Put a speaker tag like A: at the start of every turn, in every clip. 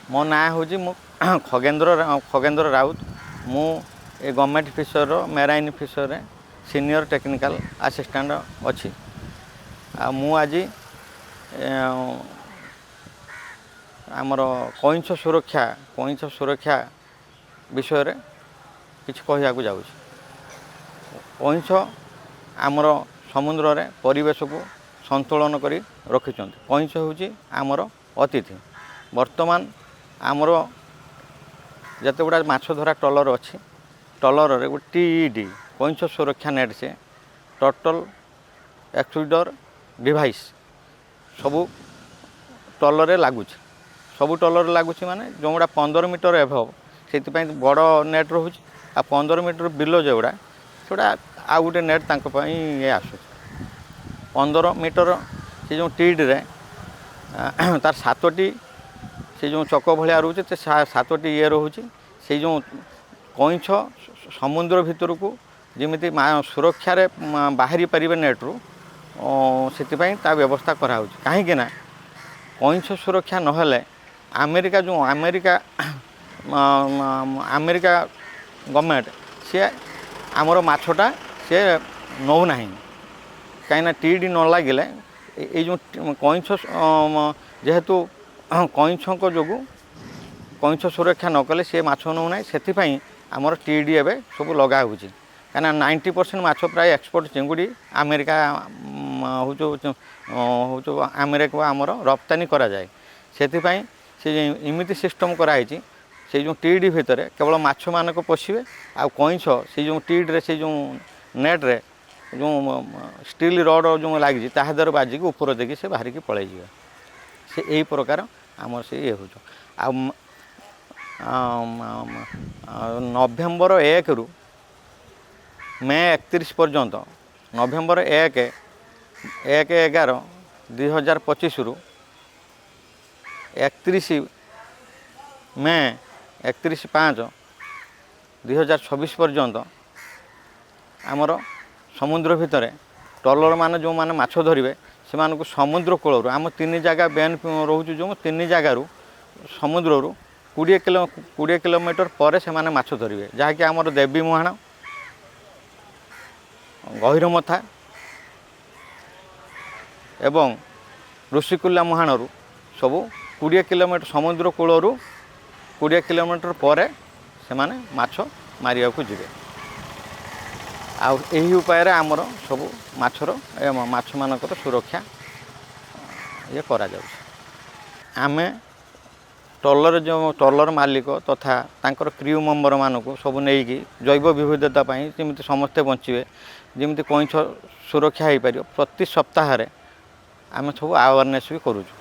A: ମୋ ନାଁ ହେଉଛି ମୁଁ ଖଗେନ୍ଦ୍ର ଖଗେନ୍ଦ୍ର ରାଉତ। ମୁଁ ଏ ଗଭର୍ଣ୍ଣମେଣ୍ଟ ଫିସରର ମେରାଇନ୍ ଫିସରରେ ସିନିୟର ଟେକ୍ନିକାଲ ଆସିଷ୍ଟାଣ୍ଟ ଅଛି। ଆଉ ମୁଁ ଆଜି ଆମର କଇଁଛ ସୁରକ୍ଷା ବିଷୟରେ କିଛି କହିବାକୁ ଯାଉଛି। କଇଁଛ ଆମର ସମୁଦ୍ରରେ ପରିବେଶକୁ ସନ୍ତୁଳନ କରି ରଖିଛନ୍ତି। କଇଁଛ ହେଉଛି ଆମର ଅତିଥି। ବର୍ତ୍ତମାନ ଆମର ଯେତେ ଗୁଡ଼ା ମାଛ ଧରା ଟ୍ରଲର ଅଛି, ଟ୍ରଲରରେ ଗୋଟେ ଟିଇଡି, କଇଁଛ ସୁରକ୍ଷା ନେଟ୍, ସେ ଟର୍ଟଲ୍ ଏକ୍ସକ୍ଲୁଡର ଡିଭାଇସ୍ ସବୁ ଟ୍ରଲରରେ ଲାଗୁଛି। ସବୁ ଟ୍ରଲରରେ ଲାଗୁଛି ମାନେ ଯେଉଁଗୁଡ଼ା 15 ମିଟର ଏଭବ୍, ସେଥିପାଇଁ ବଡ଼ ନେଟ୍ ରହୁଛି। ଆଉ 15 ମିଟର ବିଲୋ ଯେଉଁଗୁଡ଼ା, ସେଗୁଡ଼ା ଆଉ ଗୋଟେ ନେଟ୍ ତାଙ୍କ ପାଇଁ ଇଏ ଆସୁଛି। 15 ମିଟର ସେ ଯେଉଁ ଟିଇଡ଼ିରେ ତାର ସାତୋଟି ସେ ଯେଉଁ ଚକ ଭଳିଆ ରହୁଛି, ସେ ସାତୋଟି ଇଏ ରହୁଛି। ସେଇ ଯେଉଁ କଇଁଛ ସମୁଦ୍ର ଭିତରକୁ ଯେମିତି ସୁରକ୍ଷାରେ ବାହାରି ପାରିବେ ନେଟ୍ରୁ, ସେଥିପାଇଁ ତା ବ୍ୟବସ୍ଥା କରାହେଉଛି। କାହିଁକି ନା କଇଁଛ ସୁରକ୍ଷା ନହେଲେ ଆମେରିକା ଯେଉଁ ଆମେରିକା ଆମେରିକା ଗଭର୍ଣ୍ଣମେଣ୍ଟ, ସିଏ ଆମର ମାଛଟା ସିଏ ନେଉନାହିଁ। କାହିଁକିନା ଟିଇଡ଼ି ନ ଲାଗିଲେ ଏଇ ଯେଉଁ କଇଁଛ, ଯେହେତୁ କଇଁଛଙ୍କ ଯୋଗୁଁ କଇଁଛ ସୁରକ୍ଷା ନ କଲେ ସିଏ ମାଛ ନେଉନାହିଁ, ସେଥିପାଇଁ ଆମର ଟିଇଡ଼ି ଏବେ ସବୁ ଲଗା ହେଉଛି। କାହିଁକିନା 90% ମାଛ ପ୍ରାୟ ଏକ୍ସପୋର୍ଟ ଚିଙ୍ଗୁଡ଼ି ଆମେରିକା ହେଉଛି, ଆମେରିକାକୁ ଆମର ରପ୍ତାନୀ କରାଯାଏ। ସେଥିପାଇଁ ସେ ଏମିତି ସିଷ୍ଟମ୍ କରାହେଇଛି, ସେଇ ଯେଉଁ ଟିଇଡ଼ି ଭିତରେ କେବଳ ମାଛମାନଙ୍କ ପଶିବେ ଆଉ କଇଁଛ ସେଇ ଯେଉଁ ଟିଇଡ଼ିରେ, ସେଇ ଯେଉଁ ନେଟ୍ରେ ଯେଉଁ ଷ୍ଟିଲ୍ ରଡ଼ ଯେଉଁ ଲାଗିଛି, ତାହା ଦ୍ୱାରା ବାଜିକି ଉପର ଦେଇକି ସେ ବାହାରିକି ପଳାଇଯିବେ। ସେ ଏଇ ପ୍ରକାର ଆମର ସେ ଇଏ ହେଉଛି। ଆଉ ନଭେମ୍ବର 1ରୁ ମେ 31 ପର୍ଯ୍ୟନ୍ତ, ନଭେମ୍ବର 1, 1/11/2025ରୁ 31 ମେ, 31/5/2026 ପର୍ଯ୍ୟନ୍ତ ଆମର ସମୁଦ୍ର ଭିତରେ ଟ୍ରଲର ମାନେ ଯେଉଁମାନେ ମାଛ ଧରିବେ, ସେମାନଙ୍କୁ ସମୁଦ୍ର କୂଳରୁ, ଆମ ତିନି ଜାଗା ବେନ୍ ରହୁଛି, ଯେଉଁ ତିନି ଜାଗାରୁ ସମୁଦ୍ରରୁ 20 କିଲୋମିଟର ପରେ ସେମାନେ ମାଛ ଧରିବେ, ଯାହାକି ଆମର ଦେବୀ ମୁହାଣ, ଗହିରମଥା ଏବଂ ଋଷିକୁଲ୍ୟା ମୁହାଣରୁ ସବୁ 20 କିଲୋମିଟର, ସମୁଦ୍ର କୂଳରୁ 20 କିଲୋମିଟର ପରେ ସେମାନେ ମାଛ ମାରିବାକୁ ଯିବେ। ଆଉ ଏହି ଉପାୟରେ ଆମର ସବୁ ମାଛର ମାଛମାନଙ୍କର ସୁରକ୍ଷା ଇଏ କରାଯାଉଛି। ଆମେ ଟ୍ରଲର, ଯେଉଁ ଟ୍ରଲର ମାଲିକ ତଥା ତାଙ୍କର କ୍ରିଉ ମେମ୍ବରମାନଙ୍କୁ ସବୁ ନେଇକି ଜୈବ ବିବିଧତା ପାଇଁ ଯେମିତି ସମସ୍ତେ ବଞ୍ଚିବେ, ଯେମିତି କଇଁଛ ସୁରକ୍ଷା ହେଇପାରିବ, ପ୍ରତି ସପ୍ତାହରେ ଆମେ ସବୁ ଆୱାରନେସ୍ ବି କରୁଛୁ।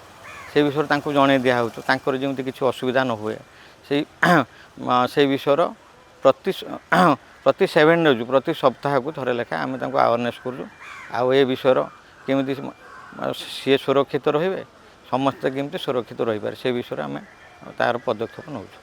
A: ସେଇ ବିଷୟରେ ତାଙ୍କୁ ଜଣାଇ ଦିଆହେଉଛି। ତାଙ୍କର ଯେମିତି କିଛି ଅସୁବିଧା ନ ହୁଏ, ସେଇ ବିଷୟର ପ୍ରତି ପ୍ରତି 7 ଡେଜ୍, ପ୍ରତି ସପ୍ତାହକୁ ଥରେ ଲେଖା ଆମେ ତାଙ୍କୁ ଆୱାରନେସ୍ କରୁଛୁ। ଆଉ ଏ ବିଷୟର କେମିତି ସିଏ ସୁରକ୍ଷିତ ରହିବେ, ସମସ୍ତେ କେମିତି ସୁରକ୍ଷିତ ରହିପାରିବେ, ସେ ବିଷୟରେ ଆମେ ତା'ର ପଦକ୍ଷେପ ନେଉଛୁ।